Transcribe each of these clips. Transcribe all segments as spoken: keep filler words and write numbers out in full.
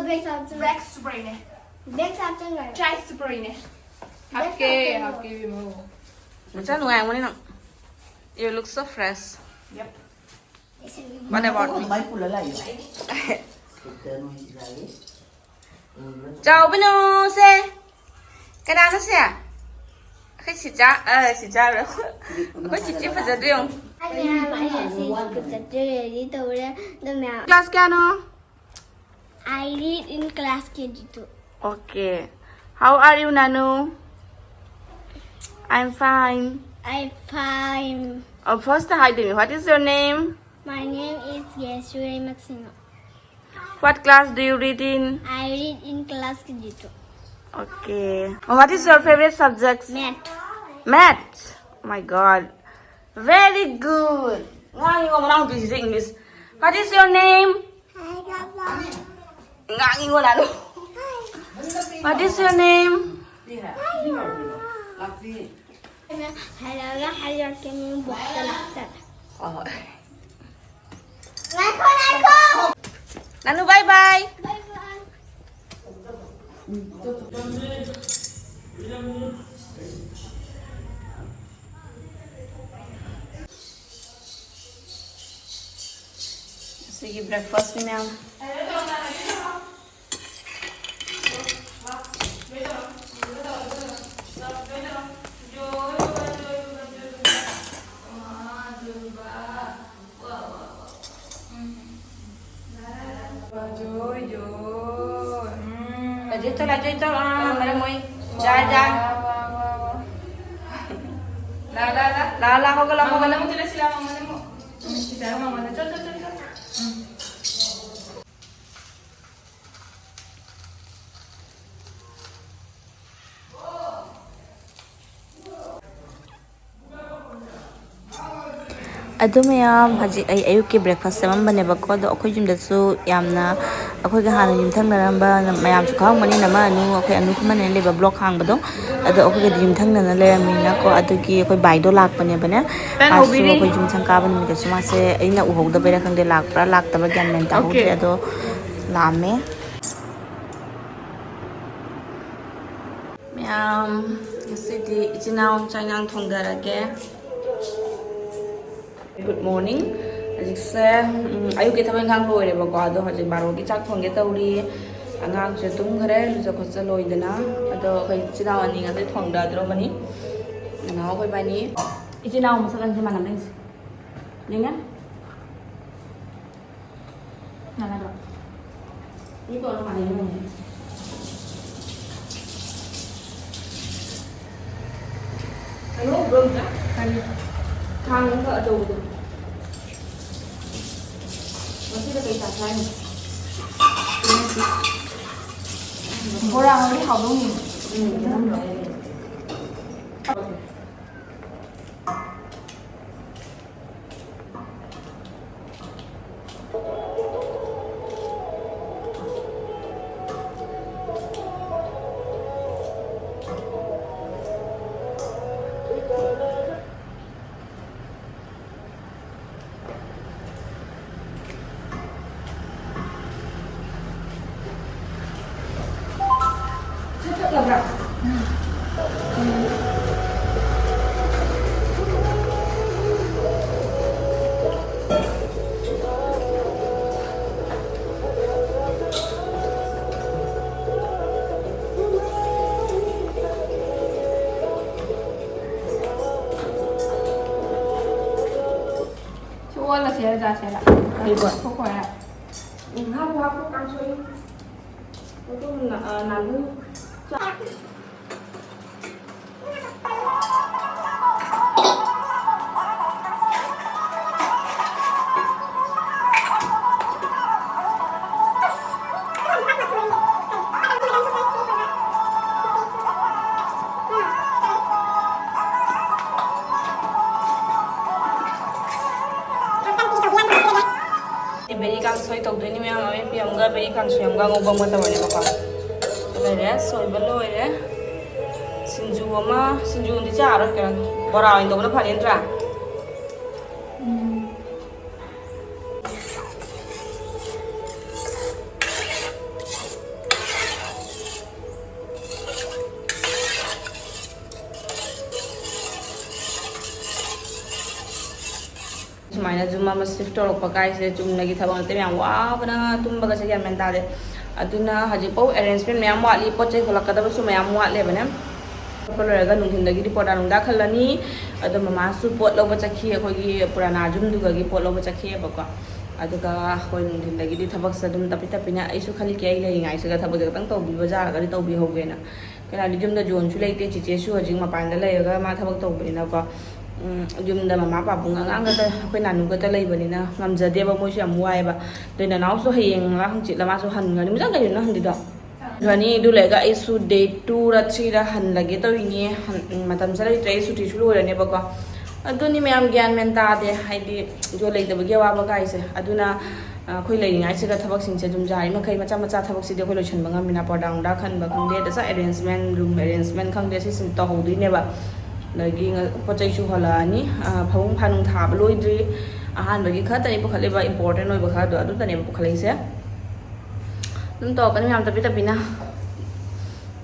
Black ꯆꯥꯕ ꯆꯪꯉꯣ꯫ Black ꯆꯥꯕ ꯆꯪꯉꯣ꯫ Chai ꯆꯥꯕ ꯆꯪꯉꯣ꯫ ꯍꯥꯞꯀꯦ, ꯍꯥꯞꯀꯦ, ꯏꯕꯦꯝꯃ꯫ ꯃꯆꯥ ꯅꯨꯡꯉꯥꯏꯔꯝꯒꯅꯤ ꯅꯪ꯫ You look so fresh. Yep. What about me? ꯆꯥꯎꯕꯅꯣꯁꯦ꯫ ꯀꯅꯥꯅꯣ ꯁꯦ? ꯑꯩꯈꯣꯏ ꯁꯤꯆꯥ, ꯑ, ꯁꯤꯆꯥ ꯍꯥꯏꯕ꯭ꯔꯥ? ꯑꯩꯈꯣꯏ ꯆꯤꯆꯦ ꯐꯖꯗ꯭ꯔꯦ ꯌꯦꯡꯉꯨ꯫ ꯑꯩ ꯑꯁꯤ ꯐꯖꯗ꯭ꯔꯦ, ready ꯇꯧꯔꯦ꯫ ꯑꯗꯣ ꯃꯌꯥꯝ Class ꯀꯌꯥꯅꯣ? I read in class K G two. Okay. How are you, Nanu? I'm fine. I'm fine. Oh, first, hi, Demi. What is your name? My name is Yesuri Maximo. What class do you read in? I read in class K G two. Okay. What is your favorite subject? Math. Math. Oh my God. Very good. Ngani ko manang tu English. What is your name? Ngani ko lalo. What is your name? Hello, hello, can you book the lecture? Oh. Nanu, bye bye. Bye bye. ꯁꯤꯒꯤ breakfastꯅꯤ ꯃꯌꯥꯝ꯫ ꯖꯣꯏ, ꯖꯣꯏ꯫ ꯎꯝ꯫ ꯂꯥꯖꯣꯏ ꯇꯧ, ꯂꯥꯖꯣꯏ ꯇꯧ꯫ ꯑꯥ, ꯃꯔꯝ ꯃꯣꯏ꯫ ꯖꯥ, ꯖꯥ꯫ ꯂꯥ, ꯂꯥ, ꯂꯥ꯫ ꯂꯥ, ꯂꯥ, ꯍꯧꯒꯠꯂꯣ, ꯍꯧꯒꯠꯂꯣ꯫ ꯃꯉꯣꯟꯗ ꯑꯃꯨꯛ ꯆꯠꯂꯁꯤ, ꯂꯥ, ꯃꯉꯣꯟꯗ ꯑꯃꯨꯛ꯫ ꯎꯝ, ꯁꯤꯗ ꯃꯉꯣꯟꯗ꯫ ꯆꯣ, ꯆꯣ, ꯆꯣ, ꯆꯣ꯫ ꯎꯝ꯫ ꯑꯗꯨ ꯃꯌꯥꯝ, ꯍꯧꯖꯤꯛ ꯑꯩ ꯑꯌꯨꯛꯀꯤ breakfast ꯁꯦꯝꯃꯝꯕꯅꯦꯕꯀꯣ꯫ ꯑꯗꯣ ꯑꯩꯈꯣꯏ ꯌꯨꯝꯗꯁꯨ ꯌꯥꯝꯅ, ꯑꯩꯈꯣꯏꯒ ꯍꯥꯟꯅ ꯌꯨꯝꯊꯪꯅꯔꯝꯕ, ꯃꯌꯥꯝꯁꯨ ꯈꯪꯉꯝꯒꯅꯤ, ꯅꯃ ꯑꯅꯨ, ꯑꯩꯈꯣꯏ ꯑꯅꯨ ꯈꯨꯃꯟꯅ ꯂꯩꯕ block ꯍꯥꯡꯕꯗꯣ꯫ ꯑꯗꯣ ꯑꯩꯈꯣꯏꯒꯗꯤ ꯌꯨꯝꯊꯪꯅꯅ ꯂꯩꯔꯝꯃꯤꯅꯀꯣ꯫ ꯑꯗꯨꯒꯤ ꯑꯩꯈꯣꯏ ꯕꯥꯏꯗꯣ ꯂꯥꯛꯄꯅꯦꯕꯅꯦ꯫ ꯃꯥꯁꯨ ꯑꯩꯈꯣꯏ ꯌꯨꯝꯁꯪ ꯀꯥꯕ ꯅꯨꯃꯤꯠꯇꯁꯨ ꯃꯥꯁꯦ ꯑꯩꯅ ꯎꯍꯧꯗꯕꯩꯔꯥ ꯈꯪꯗꯦ, ꯂꯥꯛꯄ꯭ꯔꯥ ꯂꯥꯛꯇꯕ ꯒ꯭ꯌꯥꯟ ꯃꯦꯟ ꯇꯥꯍꯧꯗ꯭ꯔꯦ꯫ ꯑꯗꯣ ꯂꯥꯛꯑꯝꯃꯦ꯫ ꯌꯥꯝ, ꯉꯁꯤꯗꯤ ꯏꯆꯤꯟ ꯏꯅꯥꯎ ꯆꯥꯛ ꯏꯟꯁꯥꯡ ꯊꯣꯡꯗꯔꯒꯦ꯫ Good morning. ꯍꯧꯖꯤꯛꯁꯦ, ꯎꯝ, ꯑꯌꯨꯛꯀꯤ ꯊꯕꯛ ꯏꯟꯈꯥꯡ ꯂꯣꯏꯔꯦꯕꯀꯣ, ꯑꯗꯣ ꯍꯧꯖꯤꯛ ꯕꯥꯔꯣꯒꯤ ꯆꯥꯛ ꯊꯣꯡꯒꯦ ꯇꯧꯔꯤ꯫ ꯑꯉꯥꯡꯁꯦ ꯇꯨꯝꯈ꯭ꯔꯦ, ꯂꯨꯖ ꯈꯣꯠꯆ ꯂꯣꯏꯗꯅ꯫ ꯑꯗꯣ ꯑꯩꯈꯣꯏ ꯏꯆꯤꯟ ꯏꯅꯥꯎ ꯑꯅꯤ ꯉꯥꯛꯇ ꯊꯣꯡꯗꯗ꯭ꯔꯣꯕꯅꯤ꯫ ꯅꯅꯥꯎ ꯑꯩꯈꯣꯏ ꯏꯕꯥꯅꯤ꯫ ꯏꯆꯤꯟ ꯏꯅꯥꯎ ꯃꯁꯛ ꯑꯅꯤꯁꯦ ꯃꯥꯟꯅꯕ ꯂꯩꯁꯦ꯫ ꯌꯦꯡꯉꯦ꯫ ꯅꯪ ꯑꯗꯣ ꯃꯤ ꯀꯣꯟꯅ ꯃꯥꯟꯅꯩ ꯃꯥꯟꯅꯩ꯫ ꯀꯩꯅꯣ ꯎꯕ꯭ꯔꯣ ꯑꯝꯇ? ꯀꯔꯤ? ꯈꯥꯡ ꯑꯃꯈꯛ ꯑꯆꯧꯕꯗꯣ꯫ ꯉꯁꯤꯅ ꯀꯩ ꯆꯥꯁꯦ ꯍꯥꯏꯅꯣ? ꯕꯣꯔꯥ ꯍꯧꯔꯗꯤ ꯍꯥꯎꯗꯧꯅꯤ꯫ ꯎꯝ꯫ ꯁꯤ ꯑꯣꯜꯂꯁꯦ, ꯑꯣꯖꯥ, ꯁꯤꯗ꯫ ꯀꯩꯕꯣ? ꯊꯣꯛꯈꯣ ꯍꯥꯏꯔ꯫ ꯎꯝ, ꯍꯥꯞꯄꯨ, ꯍꯥꯞꯄꯨ, ꯀꯥꯡꯁꯣꯏ꯫ ꯑꯗꯨꯝ ꯅ-, ꯑ, ꯅꯥꯅꯨ ꯆꯥ-, ꯕꯦꯔꯤ ꯀꯥꯡꯁꯣꯏ ꯇꯧꯗꯣꯏꯅꯤ ꯃꯌꯥꯝ, ꯑꯃꯦꯠꯄꯤ ꯑꯃꯒ ꯕꯦꯔꯤ ꯀꯥꯡꯁꯣꯏ ꯑꯃꯒ ꯑꯉꯧꯕ ꯑꯃꯒ ꯇꯧꯔꯅꯦꯕꯀꯣ꯫ ꯂꯣꯏꯔꯦ, ꯁꯣꯏꯕ ꯂꯣꯏꯔꯦ꯫ ꯁꯤꯡꯖꯨ ꯑꯃ, ꯁꯤꯡꯖꯨꯗꯤ ꯆꯥꯔꯣꯏ, ꯀꯩꯅꯣ, ꯕꯣꯔꯥ ꯑꯣꯏꯅ ꯇꯧꯕꯅ ꯐꯅꯤ ꯅꯠꯇ꯭ꯔꯥ? ꯎꯝ꯫ ꯌꯨꯝ ꯑꯃ ꯁꯤꯐ ꯇꯧꯔꯛꯄ ꯀꯥꯏꯁꯦ ꯆꯨꯝꯅꯒꯤ ꯊꯕꯛ ꯅꯠꯇꯦ, ꯃꯌꯥꯝ ꯋꯥꯕꯅ ꯇꯨꯝꯕꯒꯁꯦ ꯒ꯭ꯌꯥꯟ ꯃꯦꯟ ꯇꯥꯗꯦ꯫ ꯑꯗꯨꯅ ꯍꯧꯖꯤꯛꯐꯥꯎ ꯑꯦꯔꯦꯟꯖꯃꯦꯟ ꯃꯌꯥꯝ ꯋꯥꯠꯂꯤ, ꯄꯣꯠ ꯆꯩ ꯍꯣꯜꯂꯛꯀꯗꯕꯁꯨ ꯃꯌꯥꯝ ꯋꯥꯠꯂꯦꯕꯅꯦ꯫ ꯈꯣꯠꯄ ꯂꯣꯏꯔꯒ ꯅꯨꯡꯊꯤꯟꯗꯒꯤꯗꯤ ꯄꯣꯔꯗꯥ ꯅꯨꯡꯗꯥ ꯈꯜꯂꯅꯤ꯫ ꯑꯗꯣ ꯃꯃꯥꯁꯨ ꯄꯣꯠ ꯂꯧꯕ ꯆꯠꯈꯤ, ꯑꯩꯈꯣꯏꯒꯤ ꯄꯨꯔꯥꯅꯥ ꯌꯨꯝꯗꯨꯒꯒꯤ ꯄꯣꯠ ꯂꯧꯕ ꯆꯠꯈꯤꯑꯕꯀꯣ꯫ ꯑꯗꯨꯒ ꯑꯩꯈꯣꯏ ꯅꯨꯡꯊꯤꯟꯗꯒꯤꯗꯤ ꯊꯕꯛꯁꯦ ꯑꯗꯨꯝ ꯇꯞꯄꯤ ꯇꯞꯄꯤꯅ ꯑꯩꯁꯨ ꯈꯜꯂꯤꯀꯦ, ꯑꯩ ꯂꯩꯔꯤꯉꯥꯏꯁꯤꯗ ꯊꯕꯛꯁꯦ ꯈꯤꯇꯪ ꯇꯧꯕꯤꯕ ꯌꯥꯔꯒꯗꯤ ꯇꯧꯕꯤꯍꯧꯒꯦꯅ꯫ ꯀꯩꯅꯣꯗꯤ ꯌꯨꯝꯗ ꯖꯣꯟꯁꯨ ꯂꯩꯇꯦ, ꯆꯤꯆꯦꯁꯨ ꯍꯧꯖꯤꯛ ꯃꯄꯥꯟꯗ ꯂꯩꯔꯒ ꯃꯥ ꯊꯕꯛ ꯇꯧꯕꯅꯤꯅꯀꯣ꯫ ꯎꯝ, ꯌꯨꯝꯗ ꯃꯃꯥ ꯄꯥꯕꯨꯡ ꯑꯉꯥꯡ ꯈꯛꯇ, ꯑꯩꯈꯣꯏ ꯅꯥꯅꯨ ꯈꯛꯇ ꯂꯩꯕꯅꯤꯅ ꯉꯝꯖꯗꯦꯕ, ꯃꯣꯏꯁꯨ ꯌꯥꯝ ꯋꯥꯏꯑꯦꯕ꯫ ꯑꯗꯨꯅ ꯅꯅꯥꯎꯁꯨ ꯍꯌꯦꯡꯂ ꯍꯪꯆꯤꯠꯂ ꯃꯥꯁꯨ ꯍꯟꯈ꯭ꯔꯅꯤ꯫ ꯃꯆꯥ ꯀꯩꯅꯣ ꯅꯪ ꯍꯟꯗꯣꯏꯗꯣ? ꯍꯟꯈ꯭ꯔꯅꯤ꯫ ꯑꯗꯨ ꯂꯩꯔꯒ ꯑꯩꯁꯨ ꯗꯦꯠ ꯇꯨꯔ ꯊ꯭ꯔꯤꯔ ꯍꯜꯂꯒꯦ ꯇꯧꯔꯤꯅꯦ꯫ ꯍꯟ-, ꯎꯝ, ꯃꯇꯝꯁꯦ ꯂꯩꯇ꯭ꯔꯦ, ꯑꯩ ꯁꯨꯇꯤꯁꯨ ꯂꯣꯏꯔꯅꯦꯕꯀꯣ꯫ ꯑꯗꯨꯅꯤ ꯃꯌꯥꯝ, ꯒ꯭ꯌꯥꯟ ꯃꯦꯟ ꯇꯥꯗꯦ, ꯍꯥꯏꯗꯤ ꯖꯣꯟ ꯂꯩꯇꯕꯒꯤ ꯑꯋꯥꯕ ꯀꯥꯏꯁꯦ꯫ ꯑꯗꯨꯅ ꯑ, ꯑꯩꯈꯣꯏ ꯂꯩꯔꯤꯉꯩꯁꯤꯗ ꯊꯕꯛꯁꯤꯡꯁꯦ ꯑꯗꯨꯝ ꯌꯥꯔꯤꯃꯈꯩ ꯃꯆꯥ ꯃꯆꯥ ꯊꯕꯛꯁꯤꯗꯤ ꯑꯩꯈꯣꯏ ꯂꯣꯏꯁꯤꯟꯕ ꯉꯝꯃꯤꯅ, ꯄꯔꯗꯥ ꯅꯨꯡꯗꯥ ꯈꯟꯕ ꯈꯪꯗꯦ, ꯗ꯭ꯔꯦꯁ ꯑꯦꯔꯦꯟꯖꯃꯦꯟ, ꯔꯨꯝ ꯑꯦꯔꯦꯟꯖꯃꯦꯟ ꯈꯪꯗꯦ, ꯁꯤꯁꯤꯡ ꯇꯧꯍꯧꯗꯣꯏꯅꯦꯕ꯫ ꯑꯗꯒꯤ ꯉ-, ꯄꯣꯠ ꯆꯩꯁꯨ ꯍꯣꯜꯂꯛꯑꯅꯤ꯫ ꯑ, ꯐꯃꯨꯡ ꯐꯥꯅꯨꯡ ꯊꯥꯕ ꯂꯣꯏꯗ꯭ꯔꯤ, ꯑꯍꯥꯟꯕꯒꯤ ꯈꯔꯇꯅꯤ ꯄꯨꯈꯠꯂꯤꯕ, ꯏꯝꯄꯣꯔꯇꯦꯟ ꯑꯣꯏꯕ ꯈꯔꯗꯣ ꯑꯗꯨꯇꯅꯦꯕ ꯄꯨꯈꯠꯂꯛꯏꯁꯦ꯫ ꯑꯗꯨꯝ ꯇꯧꯔꯛꯀꯅꯤ ꯃꯌꯥꯝ ꯇꯞꯄꯤ ꯇꯞꯄꯤꯅ꯫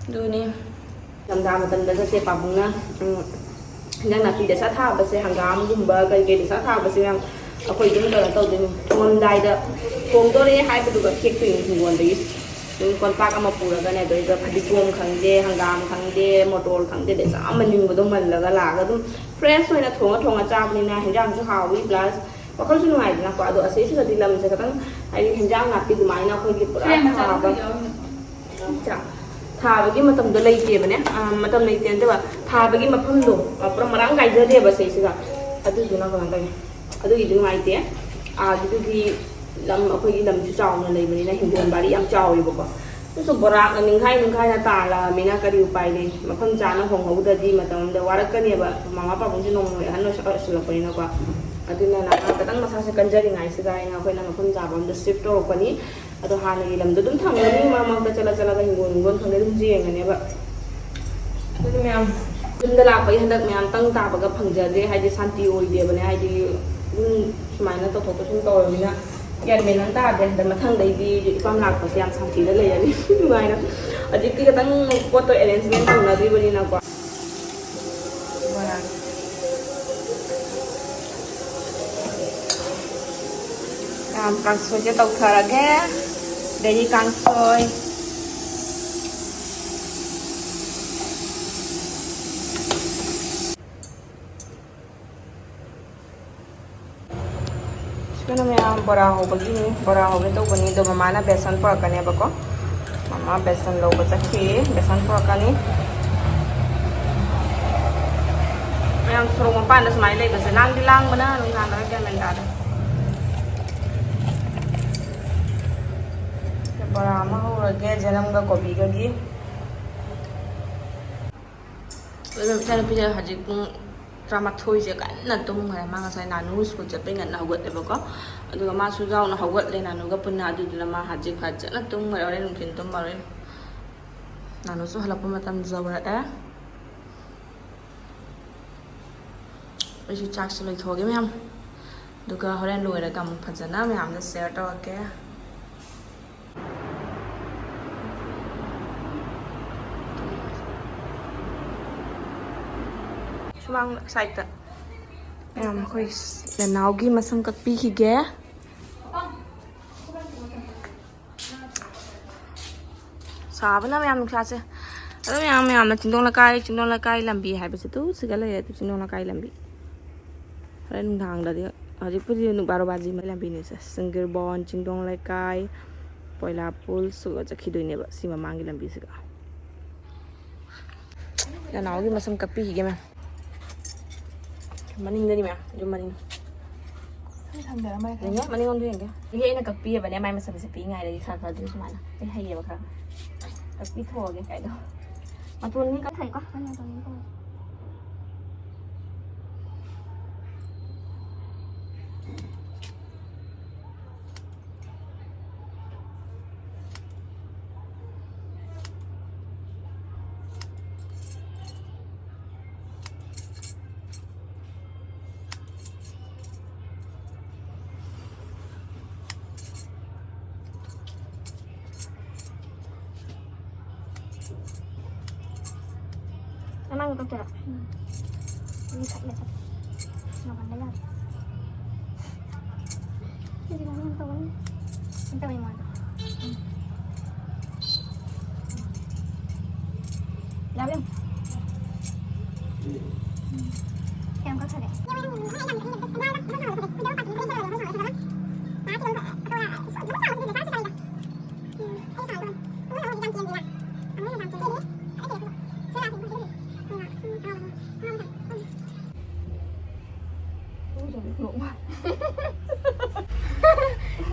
ꯑꯗꯨꯅꯤ꯫ ꯅꯤꯡꯊꯝꯊꯥ ꯃꯇꯝꯗꯒ ꯁꯦ ꯄꯥꯕꯨꯡꯅ, ꯎꯝ, ꯏꯟꯖꯥꯡ ꯅꯥꯄꯤꯗ ꯁꯥ ꯊꯥꯕꯁꯦ, ꯍꯪꯒꯥꯝꯒꯨꯝꯕ ꯀꯔꯤ ꯀꯩꯗ ꯁꯥ ꯊꯥꯕꯁꯦ ꯃꯌꯥꯝ ꯑꯩꯈꯣꯏ ꯑꯗꯨꯝ ꯀꯩꯅꯣ ꯇꯧꯗꯣꯏꯅꯤ, ꯊꯣꯡꯉꯝꯗꯥꯏꯗ, ꯊꯣꯡꯗꯣꯔꯦ ꯍꯥꯏꯕꯗꯨꯒ ꯍꯦꯛꯇꯣꯏꯅꯤ ꯍꯤꯡꯒꯣꯜꯗꯒꯤ꯫ ꯑꯗꯨꯝ ꯀꯣꯟꯄꯥꯛ ꯑꯃ ꯄꯨꯔꯒꯅꯦ, ꯑꯗꯩꯗ ꯐꯗꯤꯒꯣꯝ ꯈꯪꯗꯦ, ꯍꯪꯒꯥꯝ ꯈꯪꯗꯦ, ꯃꯣꯇꯣꯔ ꯈꯪꯗꯦ, ꯑꯗꯩ ꯆꯥ ꯃꯅꯤꯡꯕꯗꯣ ꯃꯜꯂꯒ ꯂꯥꯛꯑꯒ ꯑꯗꯨꯝ ꯐ꯭ꯔꯦꯁ ꯑꯣꯏꯅ ꯊꯣꯡꯉ ꯊꯣꯡꯉ ꯆꯥꯕꯅꯤꯅ ꯍꯤꯟꯖꯥꯡꯁꯨ ꯍꯥꯎꯏ, ꯄ꯭ꯂꯁ ꯋꯥꯈꯜꯁꯨ ꯅꯨꯡꯉꯥꯏꯗꯅꯀꯣ꯫ ꯑꯗꯣ ꯑꯁꯤꯁꯤꯗꯗꯤ ꯂꯝꯁꯦ ꯈꯤꯇꯪ, ꯍꯥꯏꯗꯤ ꯍꯤꯟꯖꯥꯡ ꯅꯥꯄꯤ ꯑꯗꯨꯃꯥꯏꯅ ꯑꯩꯈꯣꯏꯒꯤ ꯄꯨꯔꯥ ꯊꯥꯕ, ꯊꯥꯕꯒꯤ ꯃꯇꯝꯗꯣ ꯂꯩꯇꯦꯕꯅꯦ꯫ ꯑ, ꯃꯇꯝ ꯂꯩꯇꯦ ꯅꯠꯇꯕ, ꯊꯥꯕꯒꯤ ꯃꯐꯝꯗꯣ, ꯑ, ꯄꯨꯔꯥ ꯃꯔꯥꯡ ꯀꯥꯏꯖꯗꯦꯕ ꯁꯤꯁꯤꯗ꯫ ꯑꯗꯨꯗꯨꯅ ꯀꯩꯅꯣ ꯇꯧꯋꯦ, ꯑꯗꯨꯒꯤꯗꯤ ꯅꯨꯡꯉꯥꯏꯇꯦ꯫ ꯑꯥꯒꯤꯗꯨꯗꯤ ꯂꯝ, ꯑꯩꯈꯣꯏꯒꯤ ꯂꯝꯁꯨ ꯆꯥꯎꯅ ꯂꯩꯕꯅꯤꯅ ꯍꯤꯡꯒꯣꯜ ꯕꯥꯔꯤ ꯌꯥꯝ ꯆꯥꯎꯋꯦꯕꯀꯣ꯫ ꯑꯗꯨꯁꯨ ꯕꯣꯔꯥꯛꯅ ꯅꯤꯡꯈꯥꯏ ꯅꯤꯡꯈꯥꯏꯅ ꯇꯥꯜꯂꯛꯑꯃꯤꯅ ꯀꯔꯤ ꯎꯄꯥꯏ ꯂꯩ? ꯃꯐꯝ ꯆꯥꯅ ꯍꯣꯡꯍꯧꯗ꯭ꯔꯗꯤ ꯃꯇꯝ ꯑꯃꯗ ꯋꯥꯔꯛꯀꯅꯦꯕ꯫ ꯃꯃꯥ ꯄꯥꯕꯨꯡꯁꯨ ꯅꯣꯡꯃ ꯅꯣꯡꯃꯒꯤ ꯑꯍꯟ ꯑꯣꯏꯁꯜ-, ꯑꯣꯏꯁꯜꯂꯛꯄꯅꯤꯅꯀꯣ꯫ ꯑꯗꯨꯅ ꯅꯍꯥ ꯈꯤꯇꯪ ꯃꯁꯥꯁꯦ ꯀꯟꯖꯔꯤꯉꯩꯁꯤꯗ ꯑꯩꯅ, ꯑꯩꯈꯣꯏꯅ ꯃꯐꯝ ꯆꯥꯕ ꯑꯃꯗ ꯁꯤꯐ ꯇꯧꯔꯛꯄꯅꯤ꯫ ꯑꯗꯣ ꯍꯥꯟꯅꯒꯤ ꯂꯝꯗꯣ ꯑꯗꯨꯝ ꯊꯝꯒꯅꯤ, ꯃꯔꯛ ꯃꯔꯛꯇ ꯆꯠꯂ ꯆꯠꯂꯒ ꯍꯤꯡꯒꯣꯜ ꯅꯨꯡꯒꯣꯜ ꯈꯪꯗꯦ ꯑꯗꯨꯝ ꯌꯦꯡꯒꯅꯦꯕ꯫ ꯑꯗꯨ ꯃꯌꯥꯝ ꯌꯨꯝꯗ ꯂꯥꯛꯄꯒꯤ ꯍꯟꯗꯛ ꯃꯌꯥꯝ ꯇꯪ ꯇꯥꯕꯒ ꯐꯪꯖꯗ꯭ꯔꯦ, ꯍꯥꯏꯗꯤ ꯁꯥꯟꯇꯤ ꯑꯣꯏꯗꯦꯕꯅꯦ, ꯍꯥꯏꯗꯤ ꯑꯗꯨꯝ ꯁꯨꯃꯥꯏꯅ ꯇꯧꯊꯣꯛ ꯇꯧꯁꯤꯟ ꯇꯧꯔꯕꯅꯤꯅ ꯒ꯭ꯌꯥꯟ ꯃꯦꯟ ꯑꯃ ꯇꯥꯗ꯭ꯔꯦ꯫ ꯍꯟꯗꯛ ꯃꯊꯪꯗꯩꯗꯤ ꯏꯄꯥꯝ ꯂꯥꯛꯄꯁꯦ ꯌꯥꯝ ꯁꯥꯟꯇꯤꯗ ꯂꯩꯔꯅꯤ ꯅꯨꯡꯉꯥꯏꯅ꯫ ꯍꯧꯖꯤꯛꯇꯤ ꯈꯤꯇꯪ ꯄꯣꯠꯇꯣ ꯑꯦꯔꯦꯟꯖꯃꯦꯟ ꯇꯧꯅꯗ꯭ꯔꯤꯕꯅꯤꯅꯀꯣ꯫ ꯀꯥꯡꯁꯣꯏꯁꯦ ꯇꯧꯊꯔꯒꯦ꯫ ꯗꯦꯂꯤ ꯀꯥꯡꯁꯣꯏ꯫ ꯁꯤꯅ ꯃꯌꯥꯝ ꯕꯣꯔꯥ ꯍꯧꯕꯒꯤꯅꯤ꯫ ꯕꯣꯔꯥ ꯍꯧꯒꯦ ꯇꯧꯕꯅꯤ, ꯑꯗꯣ ꯃꯃꯥꯅ ꯕꯦꯁꯟ ꯄꯨꯔꯛꯀꯅꯦꯕꯀꯣ꯫ ꯃꯃꯥ ꯕꯦꯁꯟ ꯂꯧꯕ ꯆꯠꯈꯤ꯫ ꯕꯦꯁꯟ ꯄꯨꯔꯛꯀꯅꯤ꯫ ꯃꯌꯥꯝ ꯁꯣꯔꯣꯛ ꯃꯄꯥꯟꯗ ꯁꯨꯃꯥꯏꯅ ꯂꯩꯕꯁꯦ ꯂꯥꯡꯗꯤ ꯂꯥꯡꯕꯅ ꯅꯨꯡꯗꯥꯡꯗꯒ ꯒ꯭ꯌꯥꯟ ꯃꯦꯟ ꯇꯥꯗꯦ꯫ ꯕꯣꯔꯥ ꯑꯃ ꯍꯧꯔꯒꯦ, ꯖꯅꯝꯒ ꯀꯣꯕꯤꯒꯒꯤ꯫ ꯑꯗꯨꯝ ꯏꯆꯥꯅꯨꯄꯤꯁꯦ ꯍꯧꯖꯤꯛ ꯄꯨꯡ ꯇꯔꯥꯃꯥꯊꯣꯏꯁꯦ ꯀꯟꯅ ꯇꯨꯝꯈ꯭ꯔꯦ꯫ ꯃꯥ ꯉꯁꯥꯏ ꯅꯥꯅꯨ ꯁ꯭ꯀꯨꯜ ꯆꯠꯄꯩ ꯉꯟꯅ ꯍꯧꯒꯠꯂꯦꯕꯀꯣ꯫ ꯑꯗꯨꯒ ꯃꯥꯁꯨ ꯌꯥꯎꯅ ꯍꯧꯒꯠꯂꯦ ꯅꯥꯅꯨꯒ ꯄꯨꯟꯅ꯫ ꯑꯗꯨꯗꯨꯅ ꯃꯥ ꯍꯧꯖꯤꯛ ꯐꯖꯅ ꯇꯨꯝꯈ꯭ꯔꯦ꯫ ꯍꯣꯔꯦꯟ ꯅꯨꯡꯊꯤꯜ ꯇꯨꯝꯃꯔꯣꯏ꯫ ꯅꯥꯅꯨꯁꯨ ꯍꯜꯂꯛꯄ ꯃꯇꯝ ꯌꯧꯔꯛꯑꯦ꯫ ꯑꯩꯁꯨ ꯆꯥꯛꯁꯦ ꯂꯣꯏꯊꯣꯛꯑꯒꯦ ꯃꯌꯥꯝ, ꯑꯗꯨꯒ ꯍꯣꯔꯦꯟ ꯂꯣꯏꯔꯒ ꯑꯃꯨꯛ ꯐꯖꯅ ꯃꯌꯥꯝꯗ ꯁꯤꯌꯔ ꯇꯧꯔꯛꯀꯦ꯫ ꯁꯨꯃꯥꯡ ꯁꯥꯏꯠꯇ ꯃꯌꯥꯝ ꯑꯩꯈꯣꯏ ꯅꯅꯥꯎꯒꯤ ꯃꯁꯝ ꯀꯛꯄꯤꯈꯤꯒꯦ꯫ ꯁꯥꯕꯅ ꯃꯌꯥꯝ ꯅꯨꯡꯁꯥꯁꯦ꯫ ꯑꯗꯣ ꯃꯌꯥꯝ ꯃꯌꯥꯝꯅ ꯆꯤꯡꯗꯣꯡ ꯂꯩꯀꯥꯏ, ꯆꯤꯡꯗꯣꯡ ꯂꯩꯀꯥꯏ ꯂꯝꯕꯤ ꯍꯥꯏꯕꯁꯦ ꯇꯨ ꯁꯤꯒ ꯂꯩꯔꯦ꯫ ꯑꯗꯨ ꯆꯤꯡꯗꯣꯡ ꯂꯩꯀꯥꯏ ꯂꯝꯕꯤ꯫ ꯍꯣꯔꯦꯟ ꯅꯨꯡꯗꯥꯡꯗꯗꯤ, ꯍꯧꯖꯤꯛꯄꯨꯗꯤ ꯅꯨ-, ꯕꯥꯔꯣ ꯕꯥꯖꯤ ꯃꯩ ꯂꯝꯕꯤꯅꯤꯁꯦ꯫ ꯁꯤꯡꯒꯤꯔꯕꯣꯟ, ꯆꯤꯡꯗꯣꯡ ꯂꯩꯀꯥꯏ, ꯄꯣꯏꯂꯥ ꯄꯨꯜ ꯁꯨꯒ ꯆꯠꯈꯤꯗꯣꯏꯅꯦꯕ ꯁꯤ ꯃꯃꯥꯡꯒꯤ ꯂꯝꯕꯤꯁꯤꯒ꯫ ꯅꯅꯥꯎꯒꯤ ꯃꯁꯝ ꯀꯛꯄꯤꯈꯤꯒꯦ ꯃꯌꯥꯝ꯫ ꯃꯅꯤꯡꯗꯅꯤ ꯃꯌꯥꯝ, ꯌꯨꯝ ꯃꯅꯤꯡ꯫ ꯌꯦꯡꯒꯦ, ꯃꯅꯤꯡꯂꯣꯝꯗ ꯌꯦꯡꯒꯦ꯫ ꯏꯅꯦ ꯑꯩꯅ ꯀꯛꯄꯤꯑꯕꯅꯦ, ꯃꯥꯏ ꯃꯁꯝꯁꯦ ꯄꯤꯛꯏꯉꯩꯗꯒꯤ ꯈꯔ ꯈꯔ ꯑꯗꯨꯝ ꯁꯨꯃꯥꯏꯅ꯫ ꯑꯩ ꯍꯩꯌꯦꯕ ꯈꯔ꯫ ꯀꯛꯄꯤꯊꯣꯛꯑꯒꯦ ꯀꯥꯏꯗꯣ꯫ ꯃꯇꯣꯟ ꯑꯅꯤ ꯀꯛꯊꯣꯛꯏꯀꯣ꯫ ꯅꯃꯥꯏ ꯀꯛꯇꯣꯏꯔꯣ? ꯎꯝ꯫ ꯃꯤ ꯈꯠꯂꯦ ꯈꯠꯂꯦ꯫ ꯃꯄꯥꯟꯗ ꯌꯥꯗꯦ꯫ ꯁꯤꯗꯤ ꯀꯃꯥꯏꯅ ꯇꯧꯒꯅꯤ? ꯀꯃꯥꯏꯅ ꯇꯧꯒꯅꯤ ꯃꯥꯗꯣ? ꯎꯝ꯫ ꯌꯥꯕ꯭ꯔꯥ ꯌꯦꯡꯉꯨ꯫ ꯎꯝ꯫ ꯀꯌꯥꯝ ꯀꯛꯈ꯭ꯔꯒꯦ?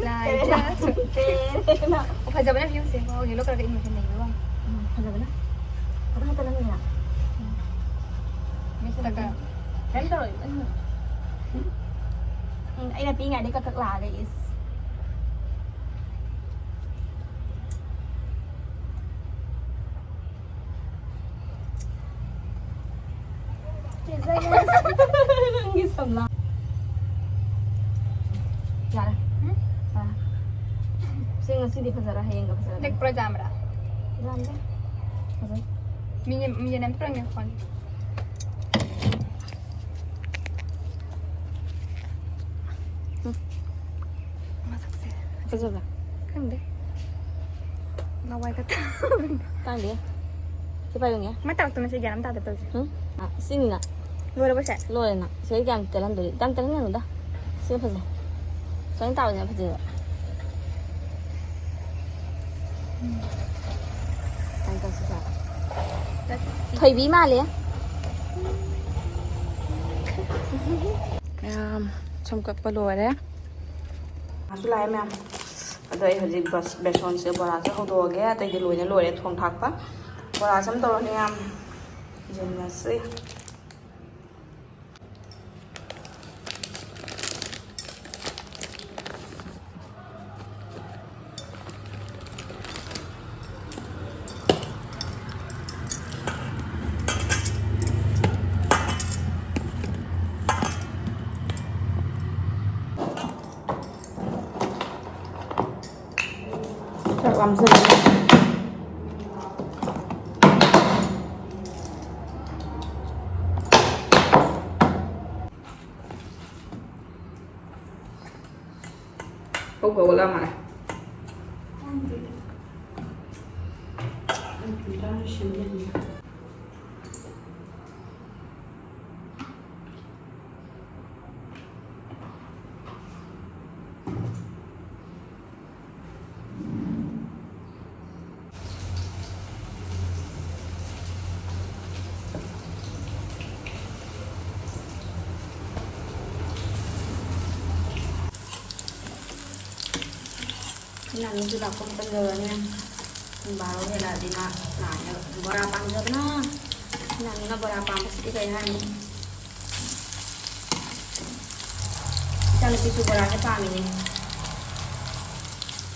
ꯂꯥꯏꯖꯥ ꯊꯨꯝꯇꯦꯅ꯫ ꯑꯣ, ꯐꯖꯕꯅ ꯚ꯭ꯌꯨꯁꯦ꯫ ꯑꯣ, ꯌꯦꯜꯂꯣ ꯀꯂꯔꯒ ꯏꯟꯕꯁꯦ ꯅꯩꯕ ꯋꯥꯅꯤ꯫ ꯎꯝ, ꯐꯖꯕꯅ꯫ ꯑꯗꯨ ꯈꯛꯇ ꯅꯪꯒꯤꯅ? ꯎꯝ꯫ ꯃꯤꯠꯇꯒ꯫ ꯀꯩꯝ ꯇꯧꯔꯣꯏ꯫ ꯎꯝ, ꯑꯩꯅ ꯄꯤꯛꯏꯉꯩꯗꯩ ꯀꯛ ꯀꯛ ꯂꯥꯛꯑꯒ ꯏꯁ꯫ ꯅꯪꯒꯤ ꯁꯝꯂꯥ꯫ ꯌꯥꯔꯦ꯫ ꯎꯝ? ꯌꯥꯔꯦ꯫ ꯁꯤ ꯉꯁꯤꯗꯤ ꯐꯖꯔꯦ, ꯍꯌꯦꯡꯒ ꯐꯖꯔꯦ꯫ ꯂꯤꯛꯄ꯭ꯔꯥ ꯖꯥꯝꯕ꯭ꯔꯥ? ꯖꯥꯝꯗꯦ꯫ ꯐꯖꯩ꯫ ꯃꯤꯅꯤꯠ, ꯃꯤꯅꯤꯠ ꯑꯃꯇꯪꯅꯦ ꯐꯣꯟ꯫ ꯎꯝ꯫ ꯃꯁꯛꯁꯦ꯫ ꯐꯖꯕ꯭ꯔꯥ? ꯈꯪꯗꯦ꯫ ꯂꯋꯥꯏ ꯈꯛꯇ꯫ ꯇꯥꯡꯗꯦ꯫ ꯁꯤ ꯄꯥꯏꯌꯨꯅꯦ꯫ ꯃꯥꯏ ꯇꯥꯔꯛꯇꯅ ꯁꯤ ꯒ꯭ꯌꯥꯟ ꯑꯃ ꯇꯥꯗ ꯇꯧꯔꯤꯁꯦ꯫ ꯎꯝ? ꯑꯥ, ꯁꯤꯅꯤꯅ꯫ ꯂꯣꯏꯔꯕꯣ ꯁꯦ? ꯂꯣꯏꯔꯦꯅ꯫ ꯁꯤꯗ ꯌꯥꯝ ꯇꯦꯜꯍꯟꯗꯣꯏ-, ꯌꯥꯝ ꯇꯦꯜꯍꯟꯒꯅꯨꯗ꯫ ꯁꯤꯅ ꯐꯖꯩ꯫ ꯁꯨꯃꯥꯏꯅ ꯇꯥꯕꯁꯤꯅ ꯐꯖꯩꯕ꯫ ꯎꯝ꯫ ꯁꯨꯃꯥꯏꯅ ꯇꯧꯁꯤ ꯁꯥꯔ꯫ Let's see꯫ ꯊꯣꯏꯕꯤ ꯃꯥꯜꯂꯦ꯫ ꯃꯌꯥꯝ ꯁꯝ ꯀꯛꯄ ꯂꯣꯏꯔꯦ꯫ ꯃꯥꯁꯨ ꯂꯥꯛꯑꯦ ꯃꯌꯥꯝ꯫ ꯑꯗꯣ ꯑꯩ ꯍꯧꯖꯤꯛ ꯕꯁ-, ꯕꯦꯁꯣꯟꯁꯦ, ꯕꯣꯔꯥꯁꯦ ꯍꯧꯗꯣꯛꯑꯒꯦ꯫ ꯑꯇꯩꯗꯤ ꯂꯣꯏꯅ ꯂꯣꯏꯔꯦ ꯊꯣꯡ ꯊꯥꯛꯄ꯫ ꯕꯣꯔꯥꯁꯦ ꯑꯃ ꯇꯧꯔꯅꯤ ꯃꯌꯥꯝ꯫ ꯌꯦꯡꯅꯁꯤ꯫ ꯆꯥꯛ ꯂꯥꯝꯖꯜꯂꯦ꯫ ꯍꯧꯒꯠꯂꯛꯑ ꯃꯥꯜꯂꯦ꯫ ꯏꯅꯥꯎꯅꯨꯄꯤꯁꯨ ꯂꯥꯛꯄ ꯃꯇꯝ ꯌꯧꯔꯅꯤ꯫ ꯄꯨꯡ ꯕꯥꯔꯣ ꯍꯦꯜꯂꯛꯑꯗꯤ ꯃꯥ ꯂꯥꯛꯑꯅꯦꯕ꯫ ꯕꯣꯔꯥ ꯄꯥꯝꯖꯕꯅ꯫ ꯏꯅꯥꯎꯅꯨꯄꯤꯅ ꯕꯣꯔꯥ ꯄꯥꯝꯕꯁꯤꯗꯤ ꯀꯩ ꯍꯥꯏꯅꯤ? ꯏꯆꯥꯅꯨꯄꯤꯁꯨ ꯕꯣꯔꯥꯁꯦ ꯄꯥꯝꯃꯤꯅꯦ꯫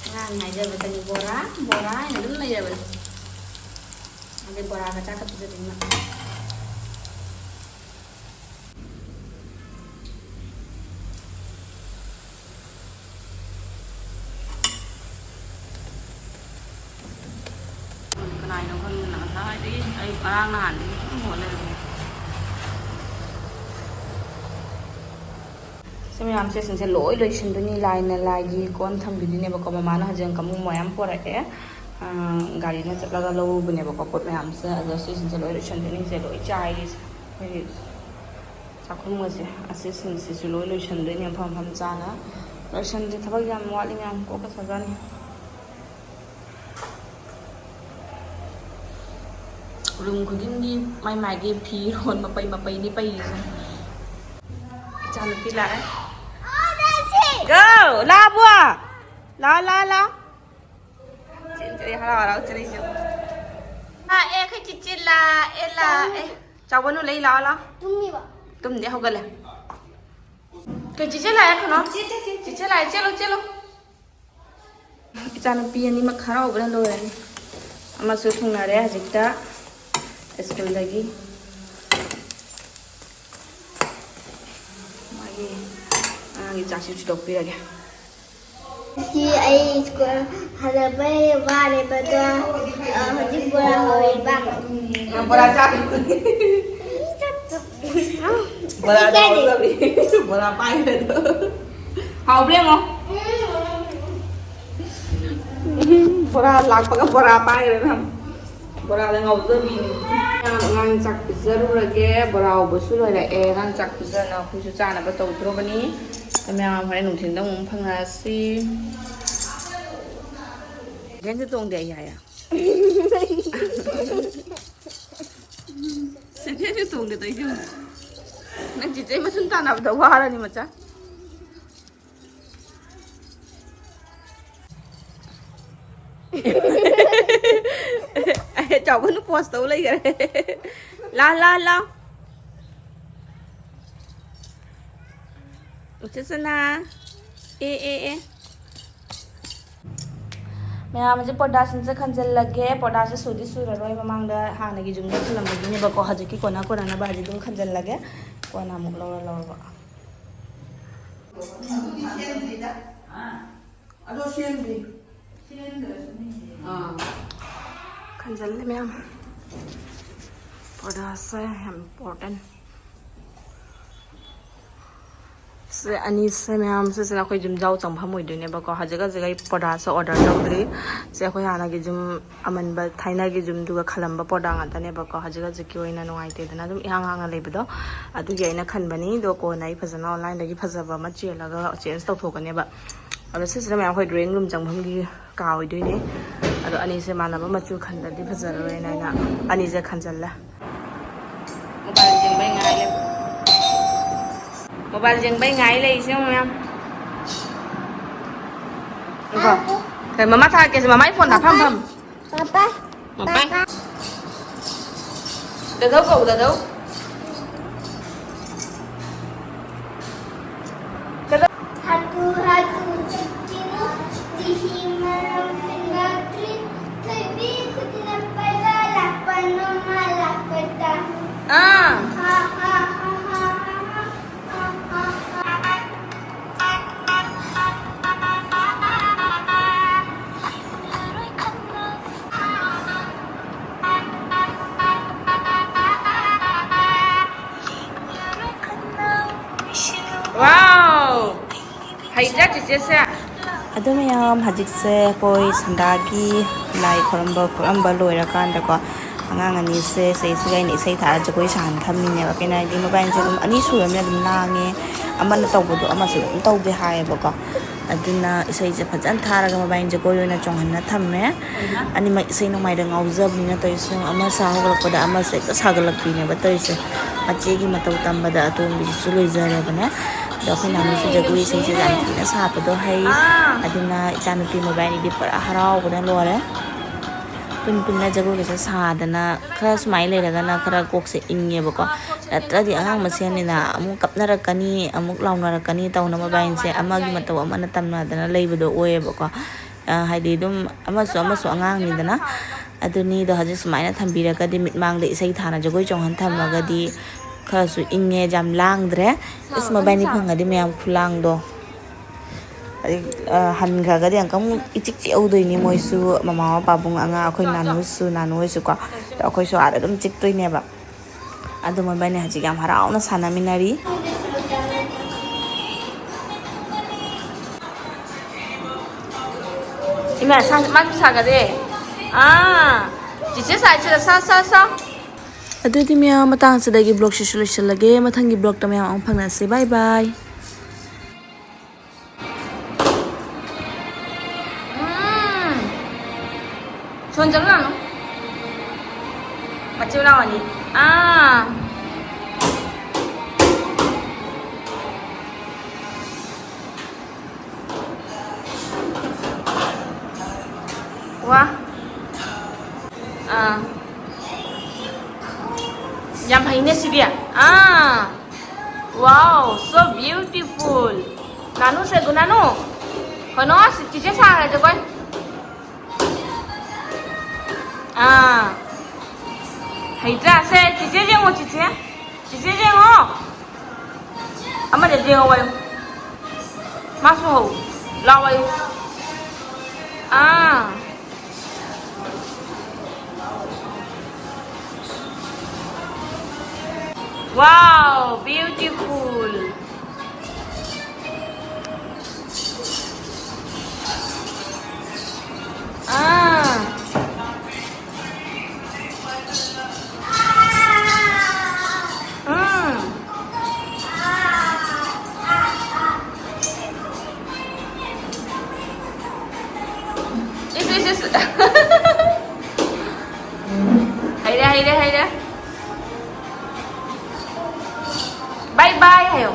ꯑꯉꯥꯡ ꯍꯥꯏꯖꯕꯗꯅꯤ ꯕꯣꯔꯥ, ꯕꯣꯔꯥ ꯍꯥꯏꯅ ꯑꯗꯨꯝ ꯂꯩꯔꯕꯅꯤ꯫ ꯑꯗꯩ ꯕꯣꯔꯥꯒ ꯆꯥꯛꯀ ꯄꯤꯖꯗꯣꯏꯅꯤ ꯃꯥ꯫ ꯀꯅꯥꯏꯅꯣ ꯈꯪꯗꯦ, ꯉꯁꯥꯏꯗꯒꯤ ꯑꯩ ꯉꯔꯥꯡ ꯅꯍꯥꯟꯗꯒꯤ ꯑꯗꯨꯝ ꯍꯣꯠꯅꯔꯤꯅꯦ꯫ ꯁꯤ ꯃꯌꯥꯝꯁꯦ, ꯁꯤꯡꯁꯦ ꯂꯣꯏ ꯂꯣꯏꯁꯤꯟꯗꯣꯏꯅꯤ꯫ ꯂꯥꯏꯅ, ꯂꯥꯏꯒꯤ ꯀꯣꯟ ꯊꯝꯕꯤꯗꯣꯏꯅꯦꯕꯀꯣ꯫ ꯃꯃꯥꯅ ꯍꯧꯖꯤꯛ ꯀꯃꯨ ꯃꯌꯥꯝ ꯄꯣꯔꯛꯑꯦ꯫ ꯑꯥ, ꯒꯥꯔꯤꯅ ꯆꯠꯂꯒ ꯂꯧꯔꯨꯕꯅꯦꯕꯀꯣ ꯄꯣꯠ ꯃꯌꯥꯝꯁꯦ꯫ ꯑꯗꯣ ꯁꯤꯁꯤꯡꯁꯦ ꯂꯣꯏ ꯂꯣꯏꯁꯤꯟꯗꯣꯏꯅꯤ꯫ ꯁꯤꯁꯦ ꯂꯣꯏ ꯆꯥꯏꯔꯤꯁꯦ ꯑꯩꯈꯣꯏꯒꯤ ꯆꯥꯛꯈꯨꯝꯒꯁꯦ꯫ ꯑꯁꯤꯁꯤꯡꯁꯤꯁꯨ ꯂꯣꯏ ꯂꯣꯏꯁꯤꯟꯗꯣꯏꯅꯦ ꯃꯐꯝ ꯃꯐꯝ ꯆꯥꯅ꯫ ꯂꯣꯏꯁꯤꯟꯗ꯭ꯔꯤ, ꯊꯕꯛ ꯌꯥꯝ ꯋꯥꯠꯂꯤ ꯃꯌꯥꯝ꯫ ꯀꯣꯛꯀ ꯁꯥꯖꯥꯅꯤ꯫ ꯔꯨꯝ ꯈꯨꯗꯤꯡꯒꯤ ꯃꯥꯏ ꯃꯥꯏꯒꯤ ꯐꯤꯔꯣꯟ ꯃꯄꯩ ꯃꯄꯩꯅꯤ ꯄꯩꯔꯤꯁꯦ꯫ ꯏꯆꯥꯅꯨꯄꯤ ꯂꯥꯛꯑꯦ꯫ ꯒꯣ! ꯂꯥꯛꯑꯕꯣ? ꯂꯥꯛꯑꯣ, ꯂꯥꯛꯑꯣ, ꯂꯥꯛꯑꯣ꯫ ꯆꯦꯟ ꯆꯦꯟ ꯍꯔꯥꯎ ꯍꯔꯥꯎ ꯆꯦꯜꯂꯤꯁꯦ꯫ ꯂꯥꯛꯑꯦ, ꯑꯩꯈꯣꯏ ꯆꯤꯆꯦ ꯂꯥꯛꯑꯦ, ꯂꯥꯛꯑꯦ꯫ ꯆꯥꯎꯕꯅꯨ ꯂꯩ, ꯂꯥꯛꯑꯣ, ꯂꯥꯛꯑꯣ꯫ ꯇꯨꯝꯃꯤꯕ? ꯇꯨꯝꯗꯦ, ꯍꯧꯒꯠꯂꯦ꯫ ꯑꯩꯈꯣꯏ ꯆꯤꯆꯦ ꯂꯥꯛꯑꯦ, ꯀꯩꯅꯣ? ꯆꯦ, ꯆꯦ, ꯆꯦ꯫ ꯆꯤꯆꯦ ꯂꯥꯛꯑꯦ, ꯆꯦꯜꯂꯣ, ꯆꯦꯜꯂꯣ꯫ ꯏꯆꯥꯅꯨꯄꯤ ꯑꯅꯤꯃꯛ ꯍꯔꯥꯎꯕꯅ ꯂꯣꯏꯔꯅꯤ꯫ ꯑꯃꯁꯨ ꯊꯨꯡꯅꯔꯦ ꯍꯧꯖꯤꯛꯇ ꯁ꯭ꯀꯨꯜꯗꯒꯤ꯫ ꯃꯥꯒꯤ ꯑꯉꯥꯡꯒꯤ ꯆꯥꯛꯁꯤ ꯊꯤꯗꯣꯛꯄꯤꯔꯒꯦ꯫ ꯁꯤ ꯑꯩ ꯁ꯭ꯀꯨꯜ ꯍꯜꯂꯛꯄꯩ ꯋꯥꯔꯦꯕꯗꯣ, ꯑ, ꯍꯧꯖꯤꯛ ꯕꯣꯔꯥ ꯍꯧꯔꯤꯕ꯫ ꯅꯪ ꯕꯣꯔꯥ ꯆꯥ-, ꯕꯣꯔꯥ ꯆꯥꯎꯕ ꯆꯠꯂꯤ꯫ ꯕꯣꯔꯥ ꯄꯥꯏꯕꯗꯣ꯫ ꯍꯥꯎꯕ꯭ꯔꯥ ꯌꯦꯡꯉꯣ꯫ ꯕꯣꯔꯥ ꯂꯥꯛꯄꯒ ꯕꯣꯔꯥ ꯄꯥꯏꯈ꯭ꯔꯦ ꯃꯌꯥꯝ꯫ ꯕꯣꯔꯥꯗ ꯉꯥꯎꯖꯕꯤꯅꯤ꯫ ꯃꯌꯥꯝ ꯑꯉꯥꯡ ꯆꯥꯛ ꯄꯤꯖꯔꯨꯔꯒꯦ꯫ ꯕꯣꯔꯥ ꯍꯧꯕꯁꯨ ꯂꯣꯏꯔꯛꯑꯦ꯫ ꯑꯉꯥꯡ ꯆꯥꯛ ꯄꯤꯖꯅ ꯑꯩꯈꯣꯏꯁꯨ ꯆꯥꯅꯕ ꯇꯧꯗ꯭ꯔꯣꯕꯅꯤ꯫ ꯑꯗꯣ ꯃꯌꯥꯝ ꯍꯣꯔꯦꯟ ꯅꯨꯡꯊꯤꯜꯗ ꯑꯃꯨꯛ ꯐꯪꯅꯔꯁꯤ꯫ ꯁꯦꯟꯗ꯭ꯔꯦꯟꯁꯦ ꯇꯣꯡꯗꯦ ꯑꯩ ꯍꯥꯏꯌꯦ꯫ ꯁꯦꯟꯗ꯭ꯔꯦꯟꯁꯦ ꯇꯣꯡꯗꯦ ꯇꯧꯏꯁꯦ ꯌꯦꯡꯉꯨ꯫ ꯅꯪ ꯆꯤꯆꯦ ꯃꯁꯨꯝ ꯇꯥꯟꯅꯕꯗ ꯋꯥꯔꯅꯤ ꯃꯆꯥ꯫ ꯑꯦ, ꯆꯥꯎꯕꯅ ꯄꯣꯁ ꯇꯧ ꯂꯩꯈꯔꯦ꯫ ꯂꯥ, ꯂꯥ, ꯂꯥ꯫ ꯎꯆꯦ ꯁꯅꯥ꯫ ꯑꯦ, ꯑꯦ, ꯑꯦ꯫ ꯃꯌꯥꯝ ꯍꯧꯖꯤꯛ ꯄꯣꯔꯗꯥꯁꯤꯡꯁꯦ ꯈꯟꯖꯤꯜꯂꯒꯦ꯫ ꯄꯣꯔꯗꯥꯁꯦ ꯁꯨꯗꯤ ꯁꯨꯔꯔꯣꯏ, ꯃꯃꯥꯡꯗ ꯍꯥꯟꯅꯒꯤ ꯌꯨꯝꯗ ꯈꯜꯂꯝꯕꯒꯤꯅꯦꯕꯀꯣ꯫ ꯍꯧꯖꯤꯛꯀꯤ ꯀꯣꯟꯅ ꯀꯣꯟꯅꯅꯕ ꯍꯧꯖꯤꯛ ꯑꯗꯨꯝ ꯈꯟꯖꯤꯜꯂꯒꯦ, ꯀꯣꯟꯅ ꯑꯃꯨꯛ ꯂꯧꯔ ꯂꯧꯔꯒ꯫ ꯑꯗꯨꯗꯤ ꯁꯦꯝꯗ꯭ꯔꯤꯗ꯫ ꯑꯗꯣ ꯁꯦꯝꯗ꯭ꯔꯤ꯫ ꯑꯥ꯫ ꯈꯟꯖꯜꯂꯦ ꯃꯌꯥꯝ꯫ ꯄꯣꯔꯗꯥꯁꯦ ꯌꯥꯝ important꯫ ꯁꯦ ꯑꯅꯤꯁꯦ ꯃꯌꯥꯝ, ꯁꯤꯁꯤꯅ ꯑꯩꯈꯣꯏ ꯌꯨꯝꯖꯥꯎ ꯆꯪꯐꯝ ꯑꯣꯏꯗꯣꯏꯅꯦꯕꯀꯣ꯫ ꯍꯧꯖꯤꯛ ꯍꯧꯖꯤꯛ ꯑꯩ ꯄꯣꯔꯗꯥꯁꯦ order ꯇꯧꯗ꯭ꯔꯤ꯫ ꯁꯦ ꯑꯩꯈꯣꯏ ꯍꯥꯟꯅꯒꯤ ꯌꯨꯝ ꯑꯃꯟꯕ ꯊꯥꯏꯅꯒꯤ ꯌꯨꯝꯗꯨꯒ ꯈꯜꯂꯝꯕ ꯄꯣꯔꯗꯥ ꯉꯥꯛꯇꯅꯦꯕꯀꯣ꯫ ꯍꯧꯖꯤꯛ ꯍꯧꯖꯤꯛꯀꯤ ꯑꯣꯏꯅ ꯅꯨꯡꯉꯥꯏꯇꯦꯗꯅ ꯑꯗꯨꯝ ꯏꯍꯥꯡ ꯍꯥꯡꯅ ꯂꯩꯕꯗꯣ, ꯑꯗꯨꯒꯤ ꯑꯩꯅ ꯈꯟꯕꯅꯤ꯫ ꯑꯗꯣ ꯀꯣꯟꯅ ꯑꯩ ꯐꯖꯅ online ꯗꯒꯤ ꯐꯖꯕ ꯑꯃ ꯆꯦꯜꯂꯒ change ꯇꯧꯊꯣꯛꯀꯅꯦꯕ꯫ ꯑꯗꯣ ꯁꯤꯁꯤꯅ ꯃꯌꯥꯝ ꯑꯩꯈꯣꯏ drawing room ꯆꯪꯐꯝꯒꯤ ꯀꯥ ꯑꯣꯏꯗꯣꯏꯅꯦ꯫ ꯑꯗꯣ ꯑꯅꯤꯁꯦ ꯃꯥꯟꯅꯕ ꯃꯆꯨ ꯈꯟꯗ꯭ꯔꯗꯤ ꯐꯖꯔꯔꯣꯏꯅ ꯑꯩꯅ ꯑꯅꯤꯁꯦ ꯈꯟꯖꯜꯂꯦ꯫ Mobile ꯌꯦꯡꯕꯩ ꯉꯥꯏ ꯂꯩ꯫ Mobile ꯌꯦꯡꯕꯩ ꯉꯥꯏ ꯂꯩꯔꯤꯁꯦ ꯌꯦꯡꯉꯨ ꯃꯌꯥꯝ꯫ ꯉꯥꯏꯈꯣ꯫ ꯀꯩ ꯃꯃꯥ ꯊꯥꯔꯛꯀꯦꯁꯦ, ꯃꯃꯥꯏ phone ꯗ ꯐꯝ ꯐꯝ꯫ ꯄꯥꯄꯥ꯫ ꯃꯃꯥꯏ꯫ ꯄꯥꯄꯥ꯫ ꯗꯥꯗꯧ ꯀꯧ, ꯗꯥꯗꯧ꯫ ꯗꯥꯗꯧ꯫ ꯍꯥꯊꯨ ꯍꯥꯊꯨ ꯆꯠꯈꯤꯅꯨ, ꯆꯍꯤ ꯃꯔꯝ ꯈꯪꯉꯛꯇ꯭ꯔꯤ, ꯊꯣꯏꯕꯤ ꯈꯨꯗꯤꯡꯅ ꯄꯩꯔꯥ ꯂꯥꯛꯄ ꯅꯣꯡꯃ ꯂꯥꯛꯄ ꯇꯥꯏ꯫ ꯑꯥ꯫ ꯍꯥ, ꯍꯥ, ꯍꯥ꯫ Wow! ꯍꯩꯗ꯭ꯔꯥ ꯆꯤꯆꯦꯁꯦ? ꯑꯗꯨ ꯃꯌꯥꯝ, ꯍꯧꯖꯤꯛꯁꯦ ꯑꯩꯈꯣꯏ ꯁꯟꯗꯥꯒꯤ ꯂꯥꯏ ꯈꯨꯔꯝꯕ ꯈꯣꯠꯂꯝꯕ ꯂꯣꯏꯔꯀꯥꯟꯗꯀꯣ, ꯑꯉꯥꯡ ꯑꯅꯤꯁꯦ ꯁꯤꯗꯩꯁꯤꯗ ꯑꯩꯅ ꯏꯁꯩ ꯊꯥꯔ ꯖꯒꯣꯏ ꯁꯥꯍꯟ ꯊꯝꯃꯤꯅꯦꯕ꯫ ꯀꯩꯅꯣ ꯍꯥꯏꯗꯤ, ꯃꯕꯥꯏꯅꯤꯁꯦ ꯑꯗꯨꯝ ꯑꯅꯤ ꯁꯨꯔꯕꯅꯤꯅ ꯑꯗꯨꯝ ꯂꯥꯡꯉꯦ, ꯑꯃꯅ ꯇꯧꯕꯗꯣ ꯑꯃꯁꯨ ꯑꯗꯨꯝ ꯇꯧꯒꯦ ꯍꯥꯏꯌꯦꯕꯀꯣ꯫ ꯑꯗꯨꯅ ꯏꯁꯩꯁꯦ ꯐꯖꯅ ꯊꯥꯔꯒ ꯃꯕꯥꯏꯅꯤ ꯖꯒꯣꯏ ꯑꯣꯏꯅ ꯆꯣꯡꯍꯟꯅ ꯊꯝꯃꯦ꯫ ꯑꯅꯤꯃꯛ ꯏꯁꯩ ꯅꯣꯡꯃꯥꯏꯗ ꯉꯥꯎꯖꯕꯅꯤꯅ ꯇꯧꯔꯤꯁꯦ꯫ ꯑꯃ ꯁꯥ ꯍꯧꯒꯠꯂꯛꯄꯗ ꯑꯃꯁꯦ ꯍꯦꯛꯇ ꯁꯥꯒꯠꯂꯛꯄꯤꯅꯦꯕ ꯇꯧꯔꯤꯁꯦ꯫ ꯃꯆꯦꯒꯤ ꯃꯇꯧ ꯇꯝꯕꯗ ꯑꯇꯣꯝꯕꯤꯁꯤꯁꯨ ꯂꯣꯏꯖꯔꯕꯅꯦ꯫ ꯑꯗꯣ ꯑꯩꯈꯣꯏ ꯅꯥꯅꯨꯁꯨ ꯖꯒꯣꯏ ꯏꯁꯩꯁꯦ ꯌꯥꯝ ꯊꯤꯅ ꯁꯥꯕꯗꯣ ꯍꯩ꯫ ꯑꯗꯨꯅ ꯏꯆꯥꯅꯨꯄꯤ ꯃꯕꯥꯏꯅꯤꯗꯤ ꯄꯨꯔꯥ ꯍꯔꯥꯎꯕꯅ ꯂꯣꯏꯔꯦ꯫ ꯄꯨꯟ ꯄꯨꯟꯅ ꯖꯒꯣꯏꯒꯁꯦ ꯁꯥꯗꯅ ꯈꯔ ꯁꯨꯃꯥꯏꯅ ꯂꯩꯔꯒꯅ ꯈꯔ ꯀꯣꯛꯁꯦ ꯏꯪꯉꯦꯕꯀꯣ꯫ ꯅꯠꯇ꯭ꯔꯗꯤ ꯑꯉꯥꯡ ꯃꯁꯦꯟꯅꯤꯅ ꯑꯃꯨꯛ ꯀꯞꯅꯔꯛꯀꯅꯤ, ꯑꯃꯨꯛ ꯂꯥꯎꯅꯔꯛꯀꯅꯤ ꯇꯧꯅ ꯃꯕꯥꯏꯅꯤꯁꯦ ꯑꯃꯒꯤ ꯃꯇꯧ ꯑꯃꯅ ꯇꯝꯅꯗꯅ ꯂꯩꯕꯗꯣ ꯑꯣꯏꯌꯦꯕꯀꯣ꯫ ꯑ, ꯍꯥꯏꯗꯤ ꯑꯗꯨꯝ ꯑꯃꯁꯨ ꯑꯃꯁꯨ ꯑꯉꯥꯡꯅꯤꯗꯅ꯫ ꯑꯗꯨꯅꯤꯗꯣ ꯍꯧꯖꯤꯛ ꯁꯨꯃꯥꯏꯅ ꯊꯝꯕꯤꯔꯒꯗꯤ, ꯃꯤꯠꯃꯥꯡꯗ ꯏꯁꯩ ꯊꯥꯅ ꯖꯒꯣꯏ ꯆꯣꯡꯍꯟ ꯊꯝꯃꯒꯗꯤ ꯈꯔꯁꯨ ꯏꯪꯉꯦ, ꯌꯥꯝ ꯂꯥꯡꯗ꯭ꯔꯦ꯫ ꯑꯁ, ꯃꯕꯥꯏꯅꯤ ꯐꯪꯉꯗꯤ ꯃꯌꯥꯝ ꯈꯨꯂꯥꯡꯗꯣ꯫ ꯑꯗꯩ, ꯑ, ꯍꯟꯈ꯭ꯔꯒꯗꯤ ꯑꯃꯨꯛꯀ ꯑꯃꯨꯛ ꯏꯆꯤꯛ ꯆꯤꯛꯍꯧꯗꯣꯏꯅꯤ ꯃꯣꯏꯁꯨ, ꯃꯃꯥ ꯃꯄꯥꯕꯨꯡ ꯑꯉꯥꯡ, ꯑꯩꯈꯣꯏ ꯅꯥꯅꯨꯁꯨ, ꯅꯥꯅꯨ ꯍꯣꯏꯁꯨꯀꯣ꯫ ꯑꯗꯣ ꯑꯩꯈꯣꯏꯁꯨ ꯑꯥꯗ ꯑꯗꯨꯝ ꯆꯤꯛꯇꯣꯏꯅꯦꯕ꯫ ꯑꯗꯨ ꯃꯕꯥꯏꯅꯤ ꯍꯧꯖꯤꯛ ꯌꯥꯝ ꯍꯔꯥꯎꯅ ꯁꯥꯟꯅꯃꯤꯟꯅꯔꯤ꯫ ꯏꯃꯥ, ꯁꯥ-, ꯃꯥꯁꯨ ꯁꯥꯒꯗꯦ꯫ ꯑꯥ, ꯆꯤꯆꯦ ꯁꯥꯏꯁꯤꯗ ꯁꯥ, ꯁꯥ, ꯁꯥ꯫ ꯑꯗꯨꯗꯤ ꯃꯌꯥꯝ, ꯃꯇꯥꯡꯁꯤꯗꯒꯤ vlogꯁꯤꯁꯨ ꯂꯣꯏꯁꯤꯜꯂꯒꯦ꯫ ꯃꯊꯪꯒꯤ vlogꯇ ꯃꯌꯥꯝ ꯑꯃꯨꯛ ꯐꯪꯅꯁꯤ꯫ Bye bye꯫ ꯎꯝ꯫ ꯁꯣꯟ ꯆꯠꯂꯨ ꯂꯥꯛꯑꯣ꯫ ꯃꯆꯦ ꯂꯥꯛꯑꯣꯅꯤ꯫ ꯑꯥ꯫ ꯋꯥ꯫ ꯑꯥ꯫ ꯌꯥꯝ ꯍꯩꯅꯦ ꯁꯤꯗꯤ꯫ ꯑꯥ꯫ Wow, so beautiful. ꯅꯥꯅꯨ ꯁꯦ, ꯒꯨ ꯅꯥꯅꯨ꯫ ꯀꯩꯅꯣ, ꯆꯤꯆꯦ ꯁꯥꯈ꯭ꯔꯁꯦ ꯀꯣꯏ꯫ ꯑꯥ꯫ ꯍꯩꯇ꯭ꯔꯥ? ꯁꯦ, ꯆꯤꯆꯦ ꯌꯦꯡꯉꯣ, ꯆꯤꯆꯦ꯫ ꯆꯤꯆꯦ ꯌꯦꯡꯉꯣ꯫ ꯑꯃꯗ ꯌꯦꯡꯉꯣ ꯋꯥꯌꯨ꯫ ꯃꯥꯁꯨ ꯍꯧ꯫ ꯂꯥꯎ ꯋꯥꯌꯨ꯫ ꯑꯥ꯫ Wow, beautiful. ꯍꯩꯔꯦ, ꯍꯩꯔꯦ, ꯍꯩꯔꯦ꯫ Bye bye ꯍꯥꯏꯌꯣ꯫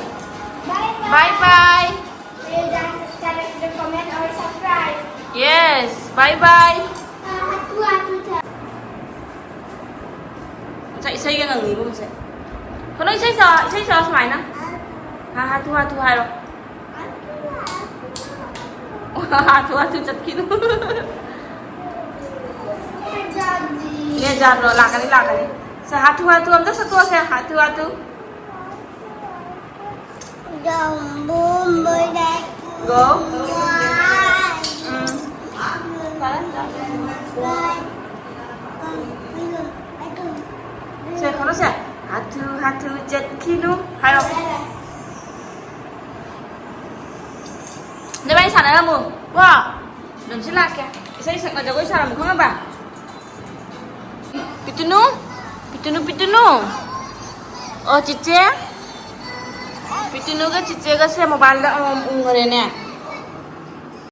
Bye bye. Yes, bye bye. ꯉꯁꯥꯏ ꯏꯁꯩꯒ ꯉꯪꯉꯤꯕꯣ ꯃꯁꯦ꯫ ꯀꯩꯅꯣ, ꯏꯁꯩ ꯁꯛꯑꯣ, ꯏꯁꯩ ꯁꯛꯑꯣ ꯁꯨꯃꯥꯏꯅ꯫ ꯍꯥ, ꯍꯥꯊꯨ ꯍꯥꯊꯨ ꯍꯥꯏꯔꯣ꯫ ꯍꯥꯊꯨ ꯍꯥꯊꯨ ꯆꯠꯈꯤꯅꯨ꯫ ꯅꯦꯠ ꯌꯥꯗ꯭ꯔꯣ? ꯂꯥꯛꯀꯅꯤ, ꯂꯥꯛꯀꯅꯤ꯫ ꯁꯦ, ꯍꯥꯊꯨ ꯍꯥꯊꯨ ꯑꯝꯇ ꯁꯠꯇꯣꯛꯑꯁꯦ, ꯍꯥꯊꯨ ꯍꯥꯊꯨ꯫ ꯒꯣ꯫ ꯎꯝ꯫ ꯁꯦ, ꯈꯔ ꯁꯦ꯫ ꯍꯥꯊꯨ ꯍꯥꯊꯨ ꯆꯠꯈꯤꯅꯨ ꯍꯥꯏꯔꯣ꯫ ꯅꯕꯥꯅꯤ ꯁꯥꯟꯅꯔꯝꯃꯨ ꯀꯣ꯫ ꯂꯝꯁꯤ ꯂꯥꯛꯀꯦ꯫ ꯏꯁꯩ ꯁꯛꯅ ꯖꯒꯣꯏ ꯁꯥꯔꯝꯃꯨ, ꯈꯪꯉꯕ? ꯄꯤꯇꯨꯅꯨ, ꯄꯤꯇꯨꯅꯨ, ꯄꯤꯇꯨꯅꯨ꯫ ꯑꯣ, ꯆꯤꯆꯦ꯫ ꯄꯤꯇꯨꯅꯨꯒ ꯆꯤꯆꯦꯒꯁꯦ ꯃꯣꯕꯥꯏꯜꯗ ꯑꯃꯃꯝ ꯎꯪꯈꯔꯦꯅꯦ꯫